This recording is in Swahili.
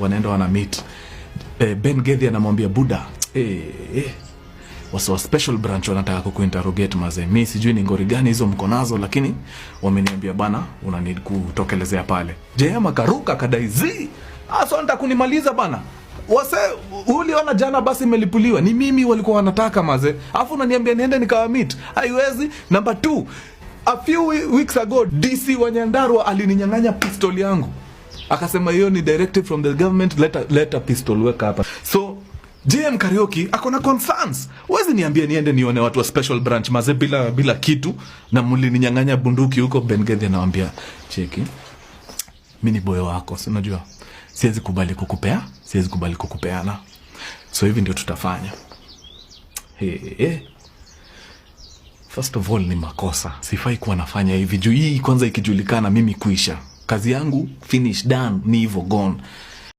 Wanaenda wana meet. Ben Gethi anamwambia, "Buda, wasee wa special branch wanataka kukuinterrogate mazee. Mi sijui ni ngori gani hizo mko nazo, lakini wameniambia bana una need kutokelezea pale." JM akaruka akadai, "Zi aso nataka kunimaliza bana. Wasee uliona jana basi imelipuliwa, ni mimi walikuwa wanataka maze, alafu unaniambia niende nikawameet? Haiwezi. Number two, a few weeks ago DC wa Nyandarua alininyang'anya pistol yangu, akasema hiyo ni directive from the government, leta pistol, weka hapa." So JM Kariuki ako na concerns. "Huwezi niambia niende nione watu wa special branch maze bila kitu, na mlininyang'anya bunduki huko." Ben Gethi anawambia, "Cheki, mi ni boyo wako, si unajua siwezi kubali kukupea, siwezi kubali kukupeana. So hivi ndio tutafanya. Hey, hey. First of all ni makosa, sifai kuwa nafanya hivi juu hii kwanza ikijulikana mimi kuisha kazi yangu, finish, done, ni hivyo, gone.